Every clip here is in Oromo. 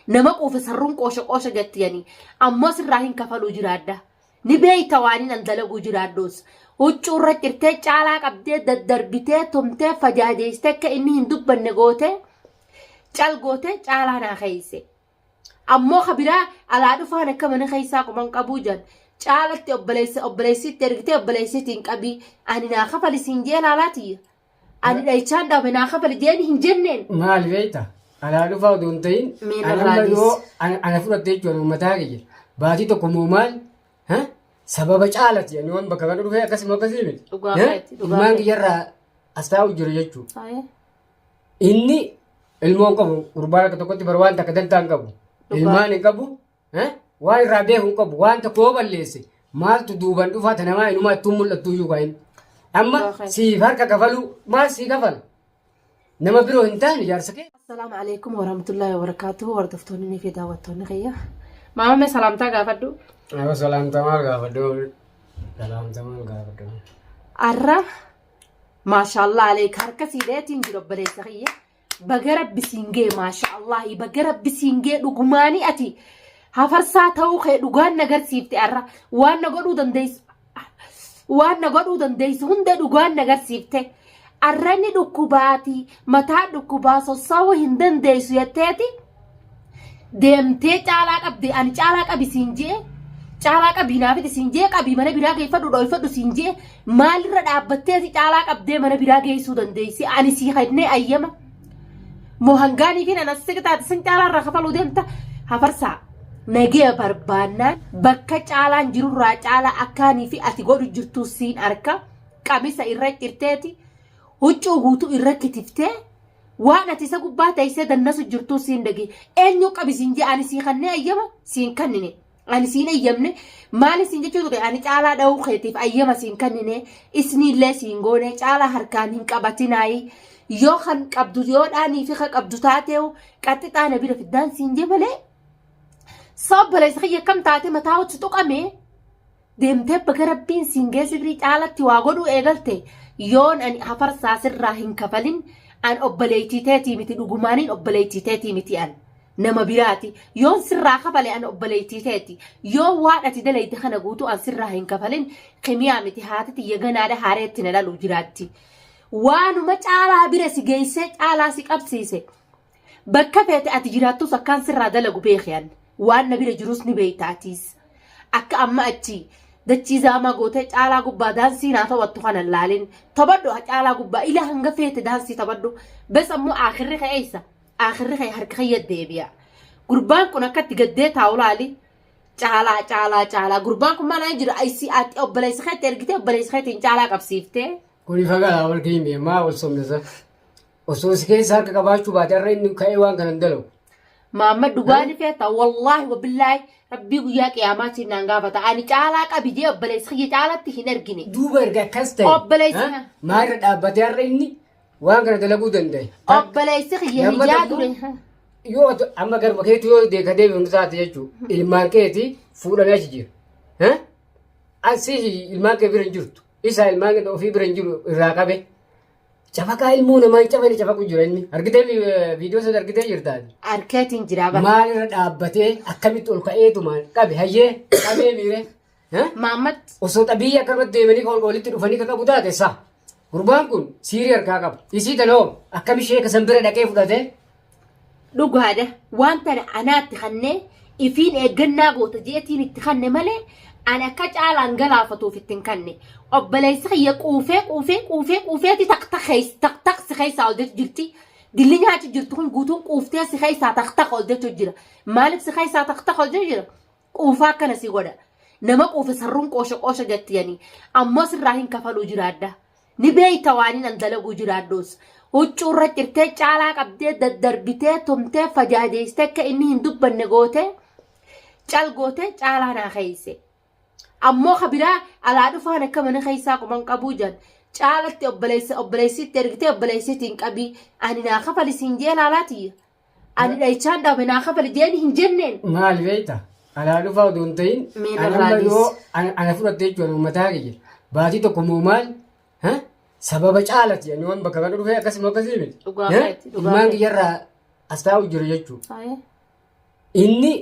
Nama quufe sarruun qoosha qoosha jetti yani. Ammoo sirraa hin kafaluu jiraadha. Ni beeyta waan hin dalaguu jiraadhus. Huccuu irra cirtee caalaa qabdee daddarbitee tumtee fajaajeessitee akka inni hin dubbanne gootee cal gootee caalaa naa keeyse. Ammoo ka biraa alaa dhufaan akka mana keessaa quban qabuu jan. Caalatti obboleessa obboleessitti ergitee obboleessitiin qabii ani naa kafali siin jee laalaa tiyya. Ani dhayichaan dhabe naa kafali jeeni hin jenneen. Maal beekta? Alaa dhufaa odoo hin ta'in Mee ana narraa amma yoo dhiisi. ana fudhatte jechuudha uummataa kiyya. Baatii tokko moo maal? Ha? Sababa caalati ani waan bakka kana dhufee akkasuma akkasii miti. Dhugaa Ha? keeti, dhugaa Ilmaan keeti. kiyyarraa as taa'u jiru jechuudha. Inni ilmoon qabu gurbaan akka tokkotti bar waan takka dantaa hin qabu. Dhugaa. Ilmaan hin qabu. Eh? Waan irraa beeku hin qabu. Waan tokko yoo balleesse maaltu duuban dhufaa ta namaa inumaa ittuun mul'attu iyyuu kan Amma Dhugaa keeti. siif harka kafaluu maal sii kafala? Nama biroo hin taane jaarsa kee. Assalaamu alaikum warahmatullahi wabarakatuh. Hordoftoonni fi daawwattoonni kiyya. Maama mee salaamtaa gaafadhu. Nama salaamtaa maal gaafadhu? Salaamtaa maal gaafadhu? Arra maashaallah aleek harka siidheetiin jiru obboleessa kiyya. Baga rabbi siin ga'e maashaallah baga rabbi siin ga'e dhugumaanii ati hafarsaa ta'uu kee dhugaan na garsiifte arra waan na godhuu dandeessu waan na godhuu dandeessu hunda dhugaan na garsiifte arranni dhukkubaati mataa dhukkubaa sosso'uu hin dandeessu jetteeti deemtee caalaa qabde ani caalaa qabi siin jee caalaa qabii naa fidi siin jee qabii mana biraa geeffadhu dhoyfadhu siin jee maalirra dhaabbatteeti caalaa qabdee mana biraa geessuu dandeessi ani sii kennee ayyama moo hangaanii fi nanas siqtaati sin caalaa irraa kafaluu deemta hafarsaa nagee barbaannaan bakka caalaan jirurraa caalaa akkaanii fi ati godhu jirtuu siin arka qamisa irra cirteeti huccuu guutuu irra kitiftee waan ati isa gubbaa teessee dannasu jirtuu siin dhage eenyu qabi siin jee ani sii kannee ayyama siin kannine ani siin ayyamne maali siin jechuu ture ani caalaa dha'uu keetiif ayyama siin kannine isniillee siin goone caalaa harkaan hin qabatinaayi yoo kan qabdu yoo dhaanii fi kan qabdu taateewu qaxxixaa na bira fiddaan siin jee malee sabboleessa kiyya akkam taate mataa hojii tuqame Deemtee baga rabbiin siin ga'ee sirrii caalatti waa godhuu eegalte yoon ani hafarsaa sirraa hin kafalin an obboleettii teetii miti dhugumaaniin obboleettii teetii miti an nama biraati yoon sirraa kafale an obboleettii teeti yoo waan ati dalayte kana guutuu an sirraa hin kafalin kimiyaa miti haati tiyya ganaadha haareetti na dhaluu jiraatti waanuma caalaa bira si geessee caalaa si qabsiise Bakka feete ati jiraattus akkaan sirraa dalagu beeki an. Waan na bira jirus ni beekta atiis. Akka amma achi dachii zaamaa gootee caalaa gubbaa daansii naa taphattu kana hin laalin. Taphadhu caalaa gubbaa ila hanga feete daansii taphadhu. Bes ammoo aakhirri kee eessa? Aakhirri kee harka kiyya deebi'a. Gurbaan kun akkatti gaddee taa'u laali. Caalaa caalaa caalaa gurbaan kun maal jira isi ati obboleessa keetti ergitee obboleessa keetiin caalaa qabsiiftee. Kuni fagaraa wal keenya maa wal somnasa. Osoo si keessa harka qabaachuu baate har'a inni ka'ee waan kana hin dalagu. Maamma dhugaa ni feeta wallaahi wabillaahi rabbii guyyaa qiyaamaatiin naan gaafata ani caalaa qabi jee obboleessi kiyya caalatti hin ergine. Duuba erga akkas ta'e. Obboleessi- ha? Maalirra dhaabbatee har'a inni waan kana dalaguu danda'e. Obboleessi kiyya Lammata hijaa immoo ture. Yoo ati amma garuma keetu yoo deeka deebi'u taate jechuudha. Ilmaan keeti fuudhamee achi jira. Ha? Asii ilmaan kee bira hin jirtu. Isa ilmaan kee ofii bira hin jiru irraa qabe. Cafaqaa ilmoo namaa hin cafane cafaqu jira inni. Argitee viidiyoo sana argitee jirta. Arkeetiin jira bara. Maalirra dhaabbatee akkamitti ol ka'eetumaan qabe hayyee qabee miire. Maammat Osoo xabiyyii akkanumatti deemanii kan walitti dhufanii kan qabu taate sa. Gurbaan kun siirii harkaa qaba. Isii tana hoo akkam ishee kasan bira dhaqee fudhatee Dhugaadha waan tana anaatti kannee ifiin eeggannaa goota jeetiin itti kanne malee ani akka caalaan galaafatuuf itti hin kanne. Obboleessi kiyya quufee quufee quufee quufeeti taq taq taq taq si keessaa ol jechu jirti. Dilli nyaachu jirtu kun guutuun quuftee si keessaa taq taq ol jechu jira. Maaliif si keessaa taq taq ol jechu jira? Quufaa akkana si godha. Nama quufe sarruun qoosha qoosha jetti yani. Ammoo sirraa hin kafaluu jiraadha. Ni beeyta waanin an dalaguu jiraadhus. Huccuu irra cirtee caalaa qabdee daddarbitee tumtee fajaajeessitee akka inni hin dubbanne gootee cal gootee caalaa naa keeyse. Ammoo ka biraa alaa dhufaan akka mana keessaa quban qabuu jan. Caalatti obboleessa obboleessitti ergitee obboleessitiin qabii ani naa kafali siin jee laalaa tiyya. Ani dhayichaan dhabe naa kafali jeeni hin jenneen. Maal beekta? Alaa dhufaa odoo hin ta'in Mee ana narraa amma yoo dhiisi. ana fudhatte jechuudha uummataa kiyya. Baatii tokko moo maal? Ha? Sababa caalati ani waan bakka kana dhufee akkasuma akkasii miti. Dhugaa Ha? keeti, dhugaa Ilmaan keeti. kiyyarraa as taa'u jiru jechuudha. Inni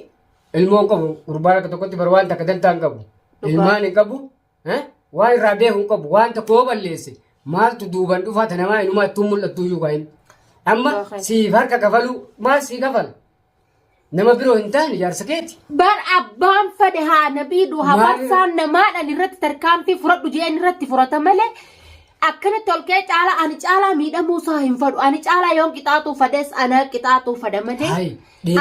ilmoo hin qabu gurbaan akka tokkotti bar waan takka dantaa hin qabu. Ilmaan hin qabu. Waan irraa beeku hin qabu. Waan tokko yoo balleesse maaltu duuban dhufaa ta namaa inumaa ittuu mul'attu iyyuu kan inni. Amma siif harka kafaluu maal sii kafala? Nama biroo hin taane jaarsa keeti. Bar abbaan fedhe haa na miidhu hafarsaan namaadhaan irratti tarkaanfii fudhadhu jeen irratti furata malee akkanatti ol ka'ee caalaa ani caalaa miidhamuu isaa hin fedhu ani caalaa yoon qixaaxuu fedhes ana qixaaxuu fedha malee Hayi,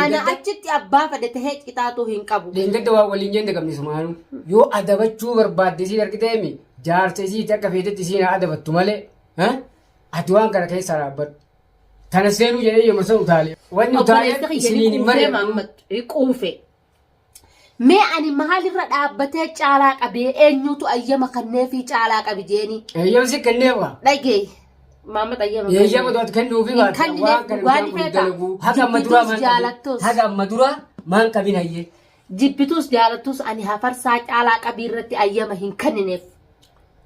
ana achitti abbaa fedhe tahee qixaaxuu hin qabu. Dheengadda waa waliin jenne qabni sumaanuu. Yoo adabachuu barbaadde isiin argiteemi jaarsa isiiti akka feetetti isiin haa adabattu malee. Ati waan kana keessaa dhaabbadhu. Tana seenuu jedhee yooma san utaalee. Wanni utaalee Obboleessa kiyya ni isiniin hin quufee mari'adhu. Mahammad ni quufe. Mee ani maalirra dhaabbatee caalaa qabee eenyutu ayyama kanneefii caalaa qabi jeeni. Eeyyama si kennee waa. Dhagee. Mahammad ayyama Eeyyama to'atu kennuufi Hin baate kennineef waan kana dhugaa ni mucaan kun feeta. dalaguu. Haga amma duraa Jibbituus maan qabin. jaalattus. Haga amma duraa maan qabin hayyee. Jibbitus jaalattus ani hafarsaa caalaa qabii irratti ayyama hin kennineef.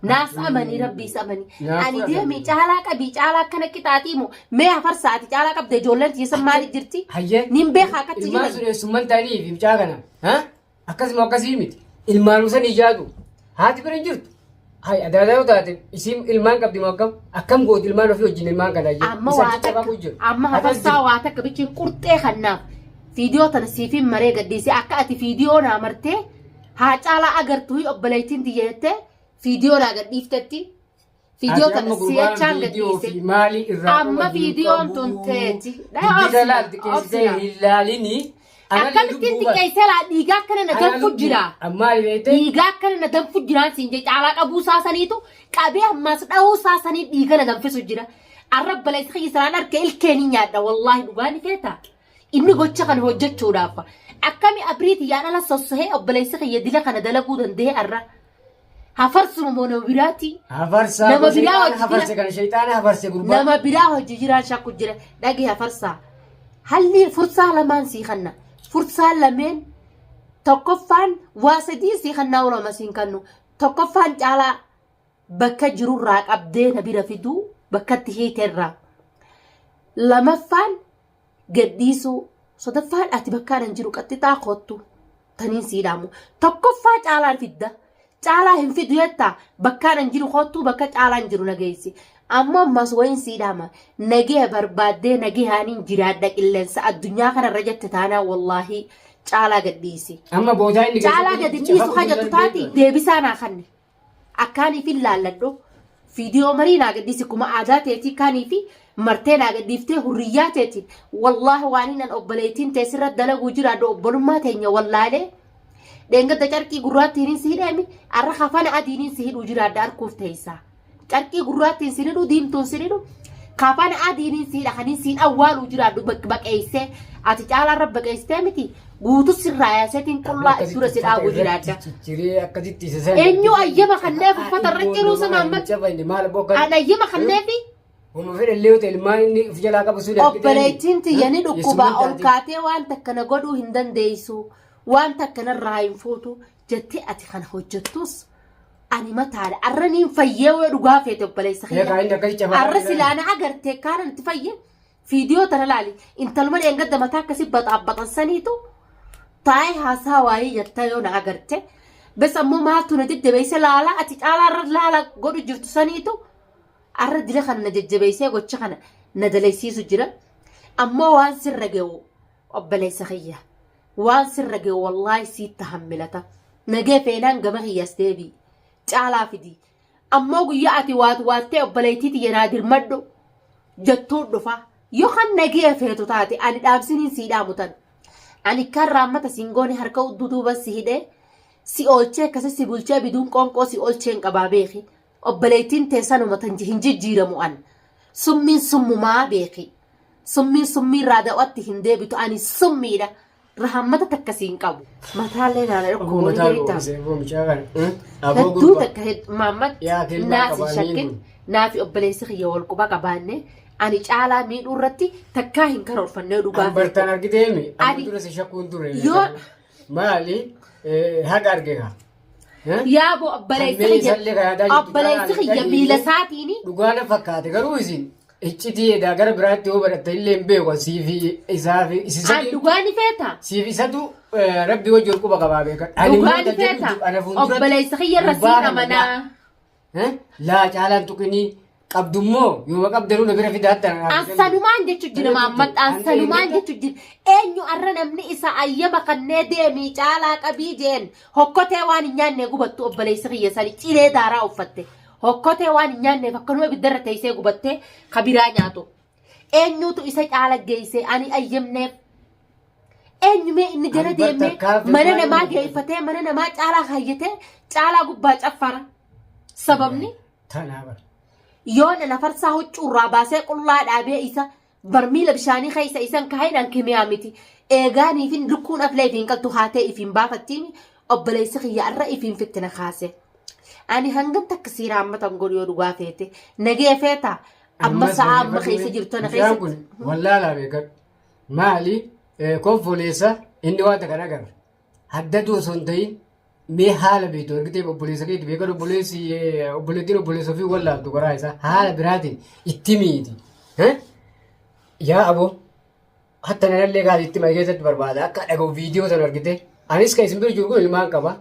Naas amanii rabbiis amanii. Naaf Ani fudhatan. deemi caalaa qabii caalaa akkana qixaaxii moo mee hafarsaa ati caalaa qabde ijoolleen tiyya maali jirti? Hayyee. Nin beekaa akkatti Ilmaan jiran. sun eessumman ta'anii fi mucaa kana. Ha? Akkasuma akkasii miti. Ilmaan san ijaatu. Haati bira hin jirtu. Hay adaadaa yoo taate isiin ilmaan qabdi moo akkam? Akkam gooti ilmaan ofii wajjin ilmaan kana hayyee. Amma Isa waa achi takka cabaquu jiru. amma Hatas hafarsaa jiru. waa takka bichiin qurxee kannaaf fiidiyoo tana siifin maree gadhiise akka ati fiidiyoo naa martee haa caalaa agartuu obboleettiin tiyya jettee fiidiyoo naa gadhiiftetti fiidiyoo Ati tana amma gurbaan si'achaan viidiyoo gadhiise. fi maalii irraa Amma quba hin fiidiyoon qabu. tun teeti. Guddisa laalti keessee Obsina. hin laalini. Anallee Akkamittiin lubbuu bara. xiqqeessee laa dhiigaa akkana na Ana danfu lubbuu. jira. Ammaa beekte Dhiigaa akkana na danfu jiraan siin jee caalaa qabuu isaa saniitu qabee ammaas dha'uu isaa sanii dhiiga na danfisu jira. Arra baleessa kiyya sanaan harka ilkeen hin nyaadha wallaahi dhugaa ni feeta. Inni gocha kana hojjechuudhaaf akkami abriiti yaa dhala sossohee obboleessi kiyya dila kana dalaguu danda'e arra. Hafarsuma moo nama biraati? Hafarsaa Nama biraa shayxaana hojii hafarse jira. kana shayxaana hafarse gurbaa. Nama biraa hojii jiraan shakku jira. Dhagee hafarsaa. Halli fursaa lamaan sii kanna. Fursaa lameen tokkoffaan waa sadii sii kannaa ulama siin kannu. Tokkoffaan caalaa bakka jirurraa qabdee na bira fiduu bakkatti hiiterraa. Lamaffaan gadhiisuu. Sadaffaan ati bakkaan hin jiru qaxxixaa koottu taniin sii dhaamu. Tokkoffaa caalaan fidda. Caalaa hin fidu jettaa bakkaan hin jiru koottuu bakka caalaan jiru nageessi. Ammoo ammas wayiin sii dhaama. Nagee barbaaddee nagee haaniin jiraadha qilleensa addunyaa kanarra jette taanaa wallaahi caalaa gadhiisi. Amma boodaa inni Caalaa gadi dhiisu hajattu taati deebisaa naa kanne. Akkaaniif hin laalladhu. Viidiyoo marii naa gadhiisi kuma aadaa teetii kaanii fi martee naa gadhiiftee hurriyyaa teetiin wallaahi waan inni obboleettiin teessirra dalaguu jiraadhu obbolummaa teenya wallaalee dheengadda carqii gurraattiin si hidheemi arra kafana adiiniin si hidhuu jiraadha arguuf teessaa. Carqii gurraattiin sin hidhu diimtuun sin hidhu kafana adiiniin si hidha kaniin siin awwaaluu jiraadhu baqeessee ati caalaa irra baqeessitee miti guutu sirraa yaaseetiin qullaa dura si dhaabuu jiraadha. Cicciree akkasitti isa sana. Eenyu ayyama kanneef uffata irra ciruu sana amma Cabanne maal bokkan. an ayyama kanneefi Homa fedhe illee yoo ta'e ilmaan inni of jalaa qabu sun obboleettiin tiyya ni dhukkuba ol kaatee waan takka na godhuu hin dandeessu waan takka narraa hin fuutu jettee ati kana hojjettus ani mataadha arra niin fayyee yoo dhugaa feete obboleessa Eegaa kiyya inni akkasi cabaa. arra silaana agartee kaana itti fayye fiidiyoo tana laali intaluma dheengadda mataa akkasi baxaabbatan saniitu taa'ee haasaa waayee jettaa yoo na agarte bes ammoo maaltu na jajjabeesse laala ati caalaa irra laala godhu jirtu saniitu arra dila kana na jajjabeessee gocha kana na dalaysiisu jira ammoo waan sirra ga'u obboleessa kiyya waan sirra ga'u wallaahi siitta hammilata nagee feenaan gama kiyyaas deebii caalaa fidi ammoo guyyaa ati waat waattee obboleettii tiyya naa dirmadhu jettuun dhufa yookaan nagee feetu taate ani dhaamsiniin sii dhaamu tan ani kan raammata siin goone harka udduu duuba si hidhee si oolchee akkasi si bulchee biduun qoonqoo si oolcheen qabaa beeki obboleettiin tee sanuma tan hin jijjiiramu an summiin summumaa beeki summiin summii irraa da'watti hin deebitu ani summiidha rahammata takka siin qabu mataallee naana Aboo mataa dhukkuba goosee aboo mucaa kana. Aboo hedduu gurbaa. takka maammad Yaa kilmaa naas hin qabaanii shakkin kun. naafi obboleessi kiyya wal quba qabaanne ani caalaa miidhuu irratti takkaa hin karoorfannee dhugaa Ambartaan argiteemi. Amma dura si shakkuun ture. Maali haga arge kaa. Yaaboo obboleessi Kan kiyya isallee kan yaadaa jirtu obboleessi caalaa kiyya dhageenye. miila isaatiini Dhugaa na fakkaate garuu isin Iccitii edaa gara biraatti yoo baratte illee hin beeku siifi isaa fi isi An sadii dhugaa ni feeta. siif isatu rabbi wajji ol quba qabaa beekan. Ani Dhugaa immoo ni feeta. ana fuulduratti Obboleessa kiyya irra gurbaa siin kana amanaa. Laa caalaan tuqinii qabdummoo yooma qabdanuu na bira fidaattan. Ansanumaan jechu jira Mahammad ansanumaan jechu jira. Eenyu arra namni isa ayyama kannee deemii caalaa qabii jeen hokkotee waan hin nyaanne gubattu obboleessi kiyya sani cilee daaraa uffatte. Hokkotee waan hin nyaanneef akkanuma ibiddarra teessee gubattee ka biraa nyaatu. Eenyutu isa caala geesse ani ayyamneef. Eenyumee inni jala Ani bar deemee takkaa mana fi namaa waan- geeffatee mana namaa caalaa kaayyatee caalaa gubbaa caffara. Sababni Tanaa bar. yoo na nafarsaa huccuurraa baasee qullaa dhaabee isa barmiila bishaanii keessa isan kaa'een kimiyaa miti. Eegaaniifin lukkuun aflee ifiin qaltu haatee ifiin baafattiin obboleessi kiyya arra ifiin fittina kaase. Ani hangam takka sii raammatan godhu yoo dhugaa feete. Nagee feeta amma sa'a amma keessa jirtu tana Mucaan keessatti. kun wallaalaa beekadhu. Maali konfoleessa inni waan kana agarra. Haddatu osoo hin ta'in mee haala beektu argitee obboleessa keetti beekadhu obboleessi obboleettiin obboleessa ofii wallaaltu garaa isaa haala biraatiin itti miiti. Yaa aboo hatta nanallee gaariitti mana keessatti barbaada akka dhaga'u viidiyoo sana argite. Anis kan isin bira jiru kun ilmaan qaba.